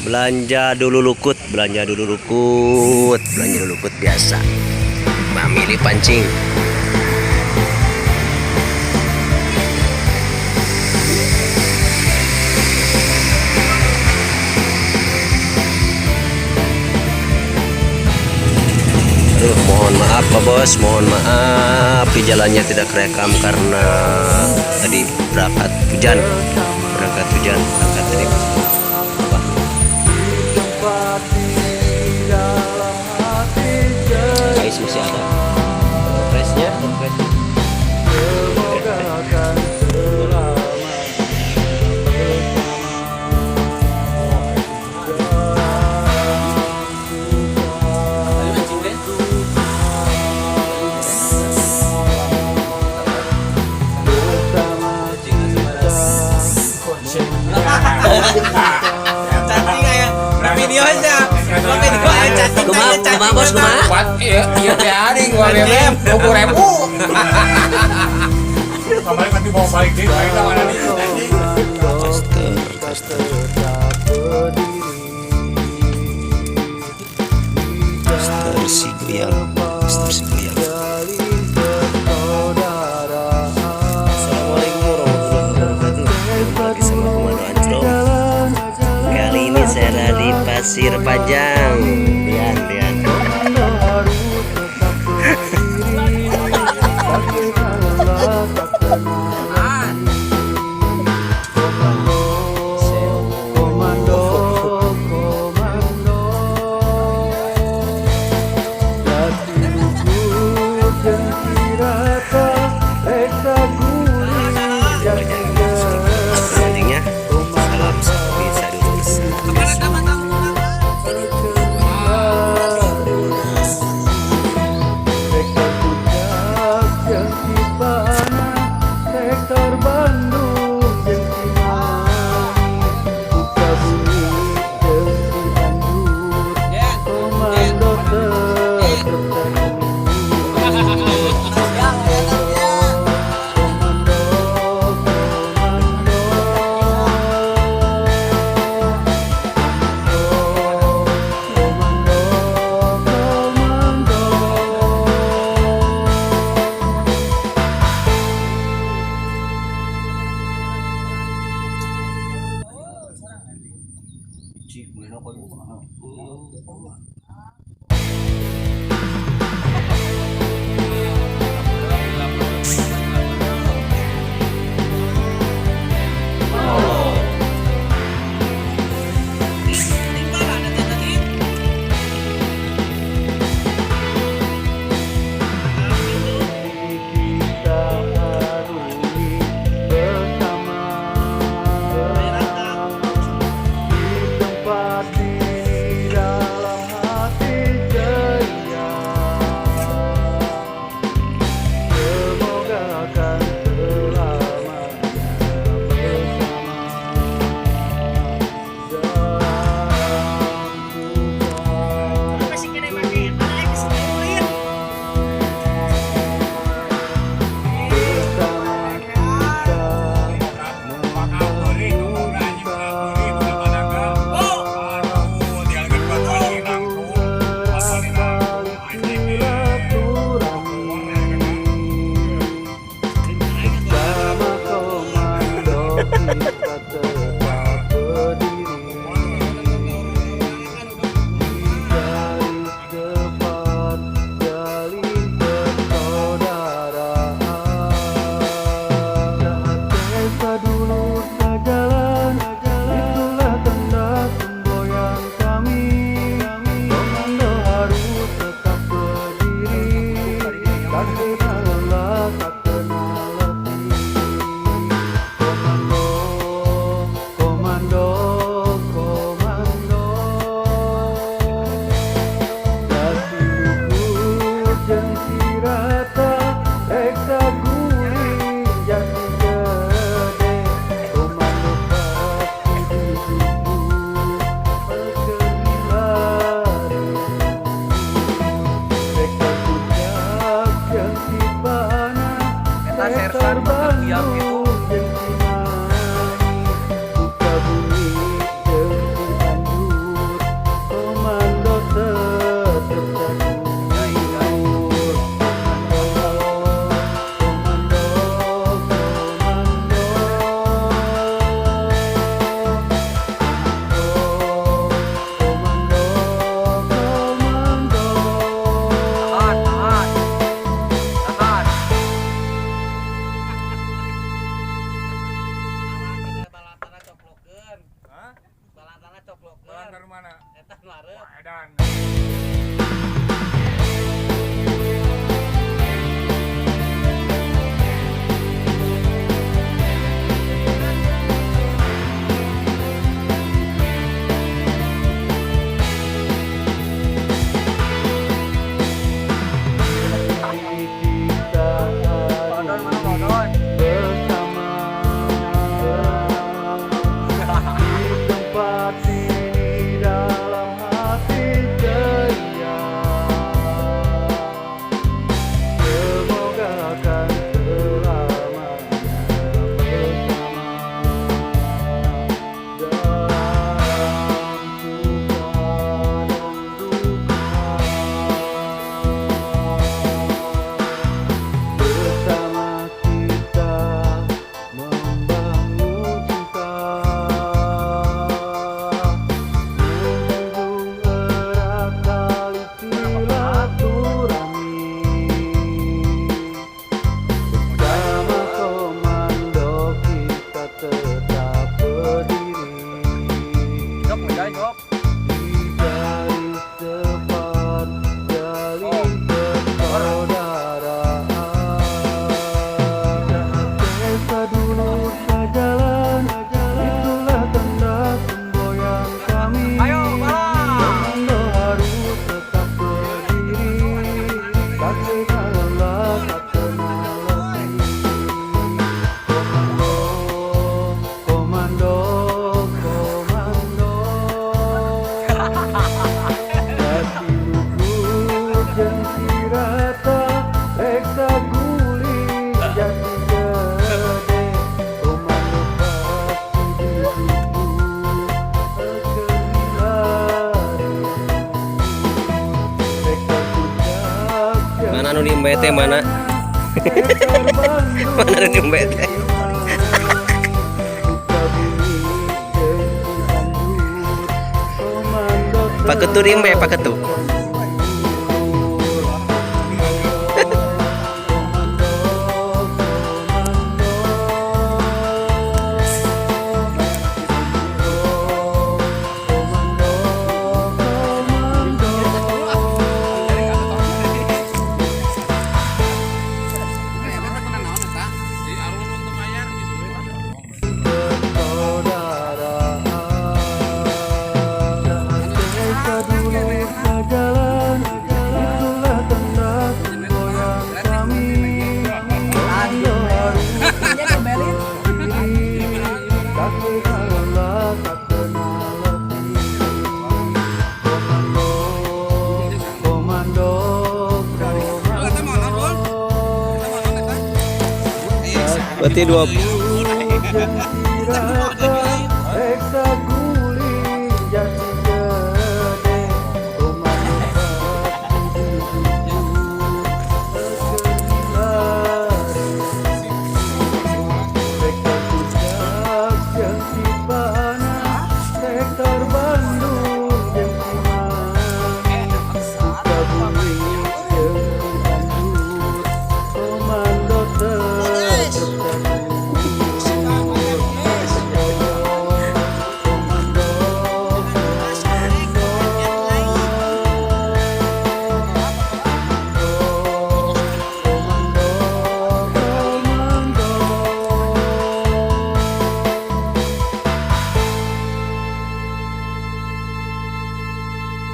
Belanja dulu lukut, belanja dulu lukut, belanja dulu lukut biasa. Mamili pancing. Aduh, mohon maaf Pak Bos, mohon maaf di jalannya tidak rekam karena tadi berangkat hujan, berangkat hujan, berangkat tadi. Apa? Guys, masih ada refreshnya, refreshnya. Cacing aya videonya. Video aya cacing. Kumaha, kumaha bos, kumaha? Kuat iya iya teh aring gua BBM 20.000. Kemarin nanti mau balik deh, balik lah mana nih? Tester, tester. Tester si goyang, tester si goyang. Assalamualaikum warahmatullahi wabarakatuh. Ketemu lagi sama Komando Ancrom. Kali ini saya ada di Pasir Panjang. Lihat, lihat. Komando, komando, Jatiluhur jeung Cirata, Reksa Guling, Jatinegara. Pancingnya. Salam bisa dulu. Sektor Puncak jeung Cipanas, Sektor Bandung jeung Cimahi, Sukabumi jeung Cianjur, Komando tetep terus. Komando, komando, komando, komando. Kita arungi bersama di tempat ini dalam hati. Mana? Eta nu hareup. Wah, edan. Kita arungi bersama di tempat ini dalam hati ceria. Semoga akan selamanya bersama dalam suka dan duka. Bersama kita membangun cinta, menjunjung erat tali silaturahmi. Bersama komando kita tetap berdiri di garis depan jalin persaudaraan. Desa dulu sajalan, itulah tanda semboyan kami. Komando harus tetap berdiri, tak kenal lelah, tak kenal letih. Komando, komando, komando. Jatiluhur jeung Cirata, reksa guling jati gede. Komando pasti didukung, Reksa puncak Mana nu diembe teh mana? Mana nu diembe teh? Pak Ketu diembe, Pak Ketu. Desa dulu jalan, itulah tanda semboyan kami. Komando harus berdiri, tak kenal lelah, tak kenal letih. Komando, komando, komando. Berarti 20. Jati